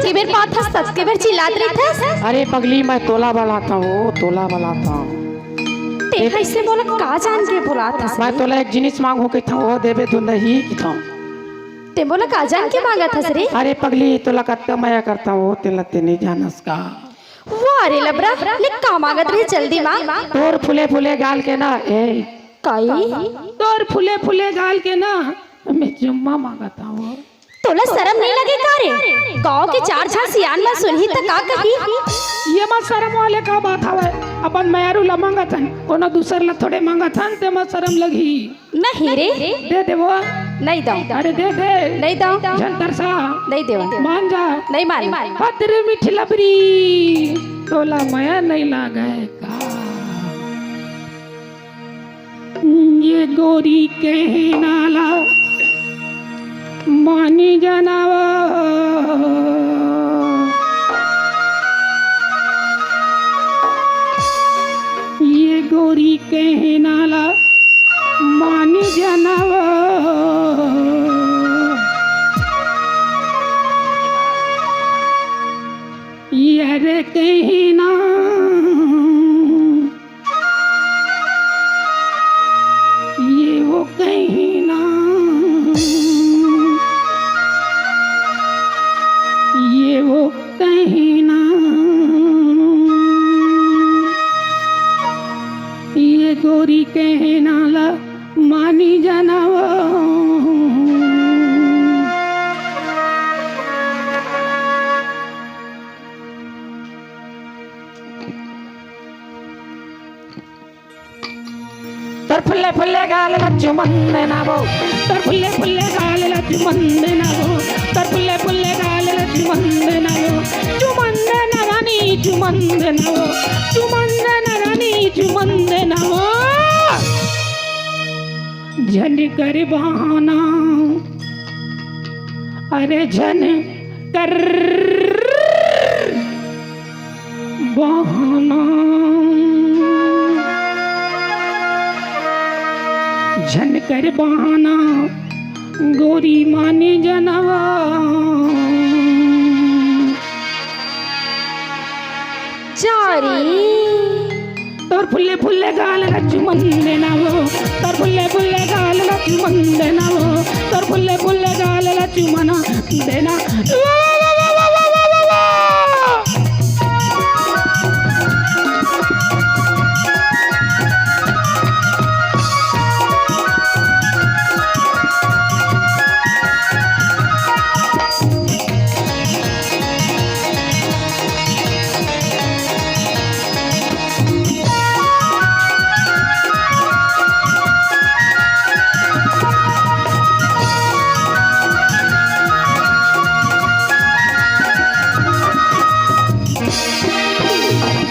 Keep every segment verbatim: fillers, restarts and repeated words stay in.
के बेर पाथस, ततके बेर चिल्लात रहिथस। अरे पगली, मैं तोला बलाथंव, तोला बलाथंव। तें ह अइसे मोला का जान के बलाथस? मैं तोला एक जिनिस मांगहूं कहिथंव, ओ देबे तो नहीं कहिथंव। तें मोला का जान के मांगत हस रे? अरे पगली, तोला कतका मया करथंव, तेला तें नइ जानस का? वाह रे लबरा, ले का मांगत रहे, जल्दी मांग। तोर फूले फूले गाल के ना, ए। काई? तोर फूले फूले गाल के ना, मैं चुम्मा मांगत हंव। तोला शरम नइ लगे का रे? गांव के चार झन सियान मन सुनही त का कही? ये मा शरम वाले का बात हवय? अपन मेहरू ला मांगत हन, कोनो दूसर ला थोड़े मांगत हन, ते मा शरम लगही। नहीं रे। दे देवो। नइ दंव। अरे दे दे। नइ दंव। झन तरसा। नइ देवंव। मान जा। नइ मानंव। हत रे मीठी लबरी, तोला मया नइ लागय का? ये गोरी कहना ला मानी जनावा। ये गोरी कहना ला मानी जनावा। ये रे कहना, ये वो कहना, ये वो कहना, ये गोरी कहना ला मानी जनावा। तोर फुल्ले फुल्ले गाल ला चुमन देना वो, तोर फुल्ले फुल्ले गाल ला चुमन देना वो, तोर फुल्ले फुल्ले गाल ला चुमन देना वो, चुमन देना रानी, चुमन देना वो, चुमन देना रानी, चुमन देना वो। झन कर बहाना, अरे झन कर बहाना, झन कर बहाना, गोरी माने जनावा। जा रे। तोर फुल्ले फुल्ले गाल ला चुमन देना वो, तोर फुल्ले फुल्ले गाल ला चुमन देना वो, तोर फुल्ले फुल्ले गाल ला चुमन देना।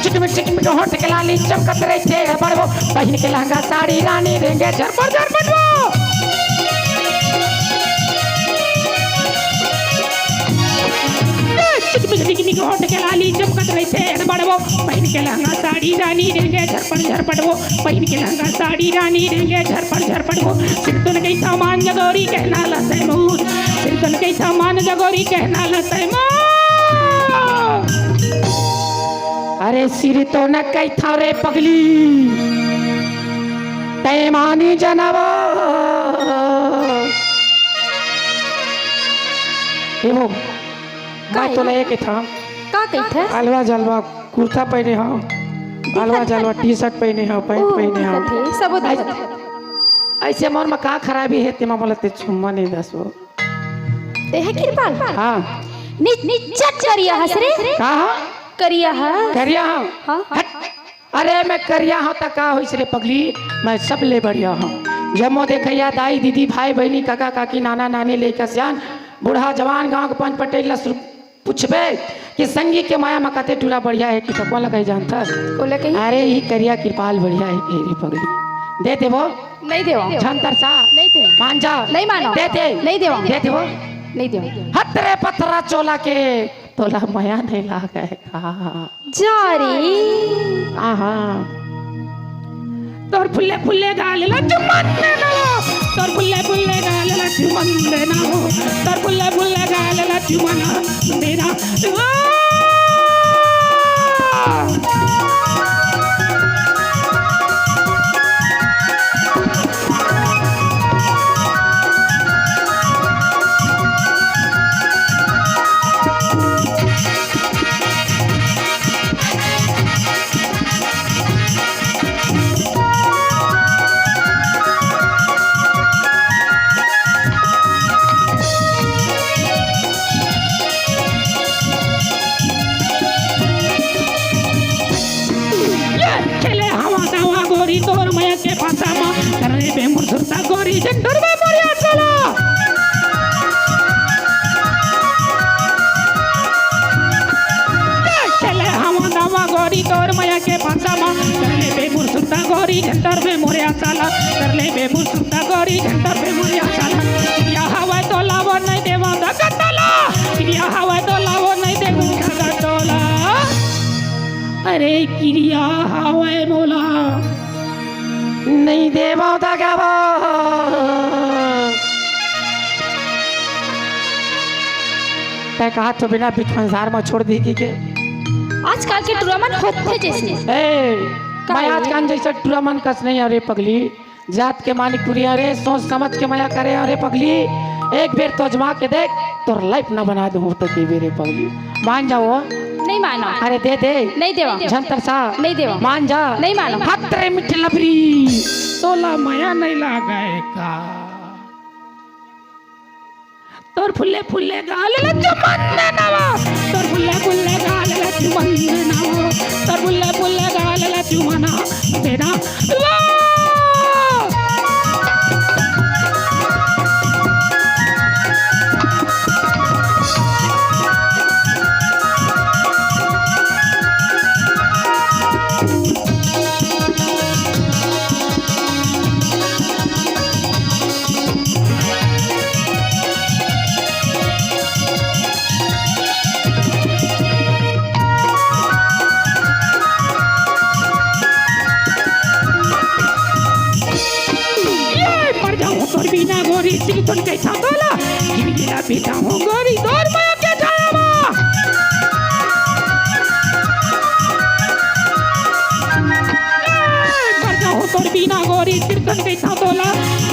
चिटमिट चिटमिट होठ के लाली चमकत रहिथे बड़वो, पहिन के लहंगा साड़ी रानी रेंगे झरपट झरपट वो। चिटमिट चिटमिट होठ के लाली चमकत रहिथे बड़वो, पहिन के लहंगा साड़ी रानी रेंगे झरपट झरपट वो, पहिन के लहंगा साड़ी रानी रेंगे झरपट झरपट वो। सिर तो न गई सामान जगोरी कहना ला तैमूर, सिर तो न गई सामान जगोरी कहना ला तैमूर। अरे सिर तो न कहिथंव रे पगली, तैं मानी जनावा। ए वो, का मैं हे? तोला ये कहिथंव। का कहिथस? अलवा जलवा कुर्ता पहिने हंव, अलवा जलवा टी शर्ट पहिने हंव, पैंट पहिने हंव। दिखत हे, सबो दिखत हे। अइसे मोर म का खराबी हे, तेमा मोला ते चुम्मा नइ दस वो। तें ह किरपाल? हाँ। नि-, निच्चट करिया हस रे। का ह? करिया हस। करिया हंव? हाँ। हट। अरे मैं करिया हंव त का होइस रे पगली, मैं सबले बढ़िया हंव। जम्मो देखइया दाई, दीदी, भाई, बहिनी, कका, काकी, नाना, नानी, लइका, सियान, बूढ़ा, जवान, गांव के पंच पटेल ला सु-, पूछबे कि संगी के माया म कते टूरा बढ़िया हे कि त कोन ला कही जानथस? कोन ला कही? अरे, इही करिया किरपाल बढ़िया हे कही रे पगली। दे देवो। नइ देवंव। झन तरसा। नइ देवंव। मान जा। नइ मानंव। दे दे। नइ देवंव। दे देवो। नइ देवंव। हत रे पतरा चोला के, तोला मया नइ लागय का? जा रे। आहा। तोर फुल्ले फुल्ले गाल ला चुम्मा देना वो, तोर फुल्ले फुल्ले गाल ला चुमन देना हो, तोर फुल्ले फुल्ले गाल ला चुमन देना। आ! ये खेले हवा दावा गोरी तोर मया के पासा मा, कर ले बे मोर सुरता गोरी, झंडर बे मोर या चला। ये खेले हवा दावा गोरी तोर मया के पासा मा, कर ले बे मोर सुरता गोरी, झंडर बे मोर या चला, कर ले बे मोर सुरता गोरी, झंडर बे मोर या चला। या हवा तो लावो नहीं देवा दगा तोला, या हवा तो लावो नहीं देवा दगा तोला। अरे किरिया हवय मोला, नहीं देवव त गावव। तैं कहा तो बिना बीच मंजार म छोड़ दी की के? आजकल के टुरा मन होथे जैसे। ए, का मैं है? आजकल जैसे टुरा मन कस नहीं हंव रे पगली। जात के मानिक टुरी हंव रे, सोच समझ के मया करे हंव रे पगली। एक बेर तो आजमा के देख, तोर life ना बना दूं तो देबे रे पगली। मान जाओ। नहीं मानो। अरे दे दे। नहीं देवा। झन तरसा। नहीं देवा। मान जा। नहीं मानो। हत रे मिठी लबरी। तोला मया नहीं लागे का? तोर फुल्ले फुल्ले गाल ला चुमन देना वो, तोर फुल्ले फुल्ले गाल ला चुमन देना वो, तोर फुल्ले फुल्ले गाल ला चुमन देना वो। ये मर जाऊं तोर बिना गोरी, सिरतन कैसा तोला, जिंदगी ला बिताऊं गोरी, तोर माया के छाया मा। मर जाहूं तोर बिना गोरी, सिरतन कइथंव तोला।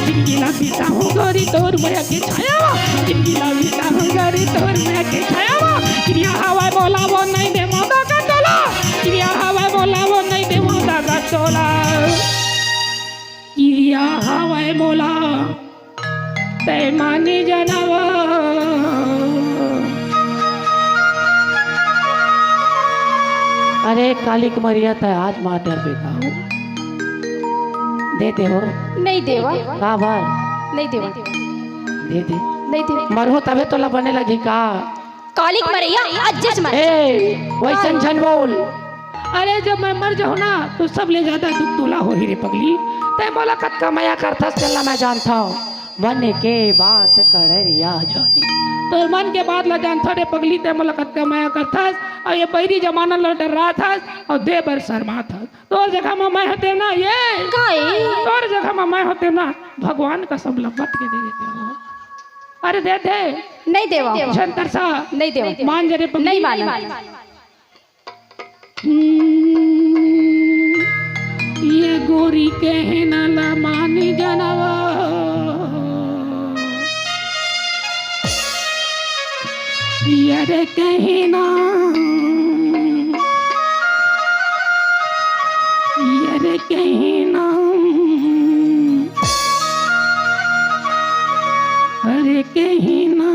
जिनगी ला बिताहूं गोरी तोर मया के छाया मा। जिनगी ला बिताहूं गोरी तोर मया के छाया मा। किरिया हवय मोला वो नइ देवंव दगा तोला। किरिया हवय मोला वो नइ देवंव दगा तोला। किरिया हवय मोला। तैं मानी जानव। अरे काली कमरिया, तैं आज मार डरबे का हो? दे दे हो। नहीं देवा। का बार? नहीं देवा। दे दे। नहीं देवा। मरहूं तभे तोला बने लगही का? काली कमरिया, अज्जेच मर। ए, वइसन झन बोल। अरे, जब मैं मर जाहूं ना, तो सबले ज्यादा दुख तोला होही रे पगली। तैं मोला कतका मया करथस, तेला मैं जानथंव। मन के बात कड़रिया जानी। तोर मन के बात ला जानथंव रे पगली, तैं मोला कतका मया करथस, अउ ये बइरी जमाना ला डर्राथस, अउ दे बर सरमाथस। तोर जगह म मैं होतेंव ना, ये। काई? तोर जगह म मैं होतेंव ना, भगवान कसम लब्बत के दे देतेंव। अरे दे दे। नहीं देवा। झन तरसा। नहीं देवा। मान जा रे पगली। नहीं मानंव। हम्म, ये गोरी कहना ला मानी जानव। ये रे कहना, ये रे कहना। अरे कहीं ना।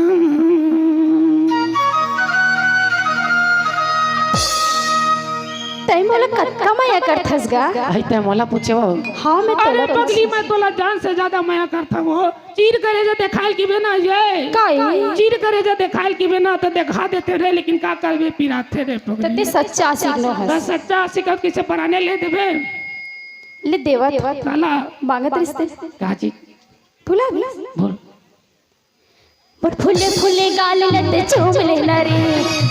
तैं मोला कतका मया करथस गा? भाई, तैं मोला पूछे हो? हाँ, मैं तोला अरे पगली, पूछे। मैं तोला जान से ज्यादा मया करथंव वो। चीर करेजा देखाय ल किबे ना ये। काई? चीर करेजा देखाय ल किबे ना, त देखा देतेंव रे, लेकिन का करबे, पिराथे रे पगली। त तैं सच्चा आशिक नो हस। बस सच्चा आशिक हस, किसे पराने ले देबे। ले देवत। काला। मांगत रिहिस ते। का चीज? भुला, भुला। बोल। मोर फुल्ले फुल्ले गाल ला तैं चूम लेना रे,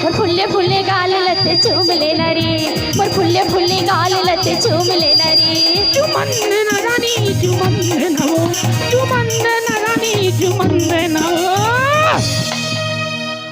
मोर फुल्ले फुल्ले गाल ला तैं चूम लेना रे, मोर फुल्ले फुल्ले गाल ला तैं चूम लेना रे। चुमन देना रानी, चुमन देना वो, चुमन दे